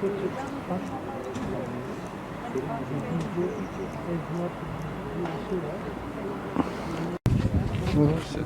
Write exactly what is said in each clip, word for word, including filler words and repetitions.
Çok güzel, çok güzel. Çok güzel.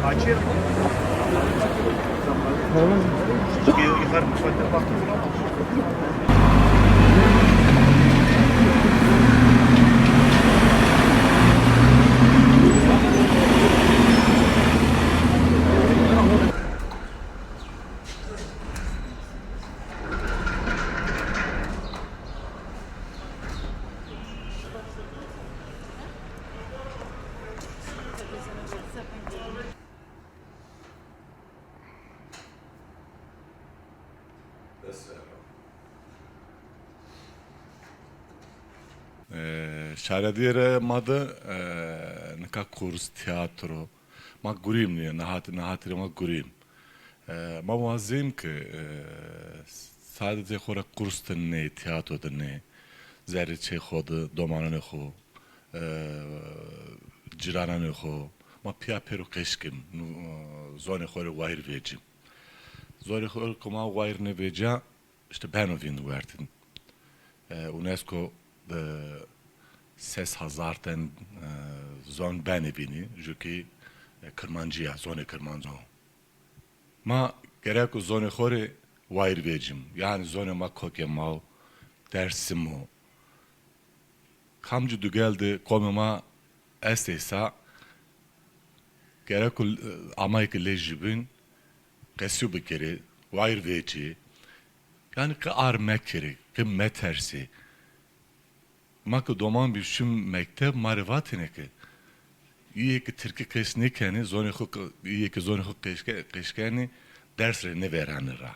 Açayım. Tamam. Yukarı mutfakta baktım. E, Şaredîye ra ma de, e, nika kurs, tîyatro, ma gurîm nîye, nihat, nihatî ra ma gurîm. E, ma wazêm ke, e, sadece xo ra kurs de nê, tîyatro de nê, zerrê çê xo de, domananê xo, e, cîrananê xo, ma pîya pêro qeş kêm, nu, e, zonê xo rê wayîr vecîm. Zonê xo rê ke ma wayîr nêvecîya, îşte beno vînd wertîn. E, UNESCO de ses hezar ten, e, zon benê vînî, ju kî, e, Kirmancî ya, zonê Kirmanc o. Ma gereko zonê xo rê wayîr vecîm. Yanî zonê ma kokê ma o, Dêrsim o. Kamcî dugel de qomê ma estê sa, gereko, e, amay ke lê jubîn, qesîyo bikerê, wayîr vecî. Yanî qe ar mekerê, qe metersê. Ma ke doman bî şim mekteb, ma rê vatêne ke îyê ke tirkî qeş nêkenê, zonê xo ke, îyê ke zonê xo qeş ke-, qeş kenê, ders rê nêvêrenê ra.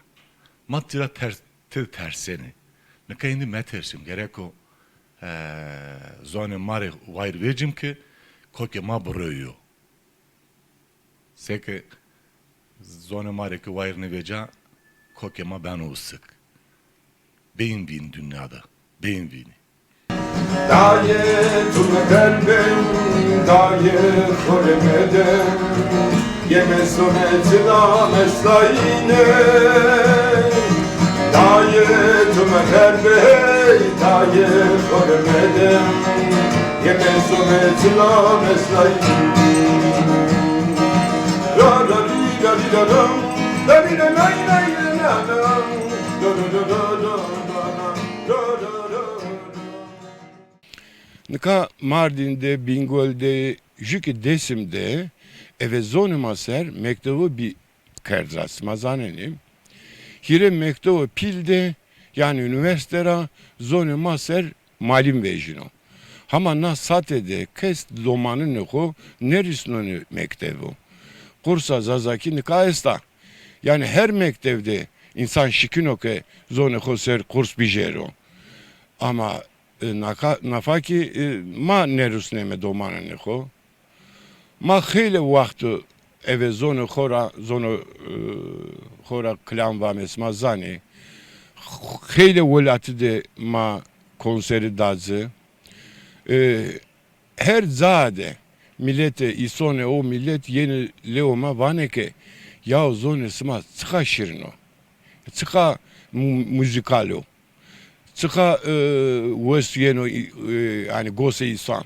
Ma tira ters, ti tersenê. Nika êndî metersîm, gereko, e, zonê ma rê wayîr vecîm ke kokê ma biroyo. Seke zonê ma rê ke wayîr nêveca, kokê ma beno usik. Bêyîn vîn dinya de. Bêyîn vînî. Dayê tu mi qelbê, dayê xo rê mede. Yeme some çila meslayîne. Dayê tu mi qelbê, dayê xo rê mede. Yeme some çila meslayîne. Ra ra rî ra rî ra ra. Ra rî ra nay nay ra na na. Ra ra ra ra ra ra ra. Ra ra ra ra ra. Nika Mardin de, Bingöl de, jû kî Dêsim de eve zonê ma ser mektevo bî kerd ra, sima zanenê. Hîrê mektevo pîl de, yanî unîversîte ra zonê ma ser malim vejîno. Hama na sate de kes domanunê xo nêrusnonê mektevo. Qursa zazakî nika esta. Yanî her mektev de însan şikîno ke zonê xo ser qurs bijêro. Ama, e, naka-, nafa kî, e, ma nêrusneme domananê xo. Ma xeylê waxt o eve zonê xo ra, zonê, e, xo ra kilam vame, sima zanê. Xeylê welatî de ma konserî da ci. E, Her ca de mîletê, îsonê o mîlet yenê lewê ma vanê ke, yaw zonê sima çiqa şîrin o, çiqa mu-, muzîkal o, çiqa, e, wes yeno, e, yanî gosê îsan.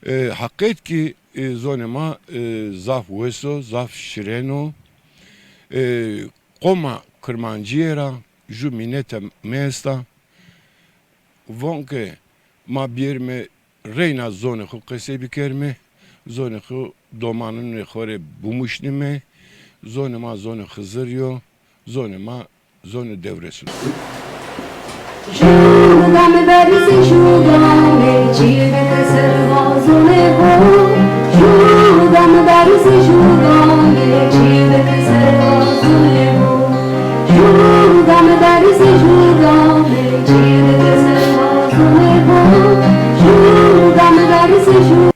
E, heqet kî, e, zonê ma, e, zaf wes o, zaf şîren o. E, qoma Kirmancîye ra jû mînete mi esta. Von ke ma bîyerîme reyna zonê xo qesey bikerîme, zonê xo domanunê xo rê bimuşnîme, zonê ma zonê Xizirî yo, zonê ma Zonê dewrêsino.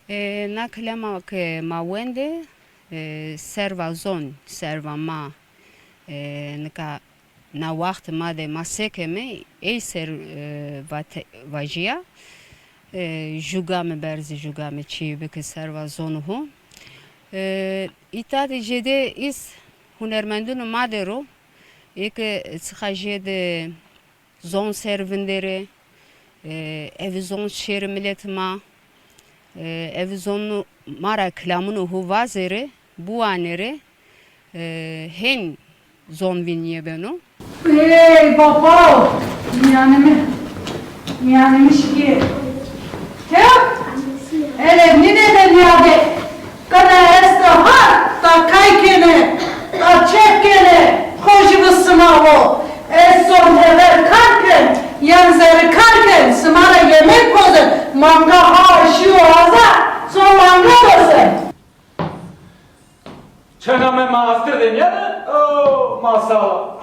E, na kilama ke ma wende, e, serva zon, serva ma, e, nika na waxt ma de ma sekeme, ey ser, e, vate-, vajîya, e, ju game berzi, ju game çî bike serva zonu ho. E, îta de jêde îs hunermendunê ma de ro, ê ke sixa jêde zon ser vinderê, e, evi zon şêrê miletê ma, e, evi zon ma ra kilamunê ho vazerê, biwanerê, e, hên zon vîn nêbeno. Ey baba, mîyanê mi, mîyanê mi şikî. Ke? Ele nîne de nîyade. Qene esto ha, ta kay kenê, ta çep kenê, xo jî bi sima vo. Ez son teber kar ken, yan zerrîkar ken, sima ra yemek pozen, manga ha şîyo aza, son manga dosen. Çena me ma astir de nîyade, o ma sala.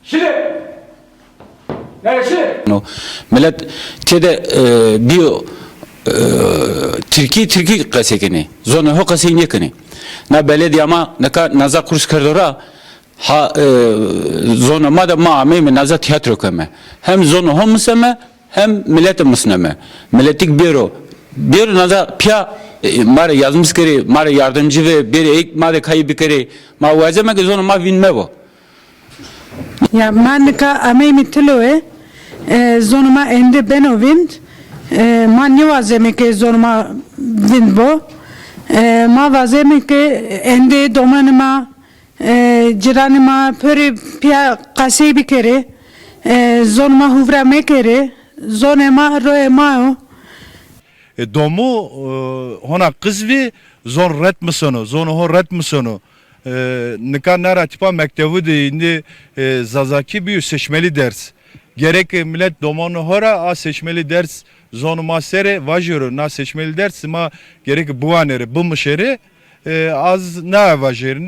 Şîrê. No, milet têde, e, bîyo, e, tirkî, tirkî qesey kenê. Zonê ho qesey nêkenê. Na beledîya ma nika naza kurs kerdo ra, ha, e, zonê ma de ma ameyme naza tîyatro keme. Hem zonê ho miseme, hem miletî misneme. Miletî ke bêro, bêro naza pîya, e, ma rê yazmis kerê, ma rê yardimcî vê, bêrê ey ma de kayî bikerê. Ma wazeme ke zonê ma vîn mebo. Ya ma nika ameymî Tiloye, e, zonê ma êndî beno vînd. E, ma nêwazeme ke zonê ma vînd bo. E, ma wazeme ke êndî domanê ma, e, cîranê ma pêro pîya qesey bikerê. E, zonê ma huvra mekerê. Zonê ma royê ma yo. E, domo, e, hona qiz vî, zon ret miseno, zonê ho ret miseno. E, nika na ra tîpa mektevu de îndî, e, zazakî bîyo seçmeli ders. Gereke milet domonê ho ra a seçmeli ders zonê ma ser ê vajêro, na seçmeli ders sima gereke biwanerê, bimişêrê. E, az naye vajêrîne.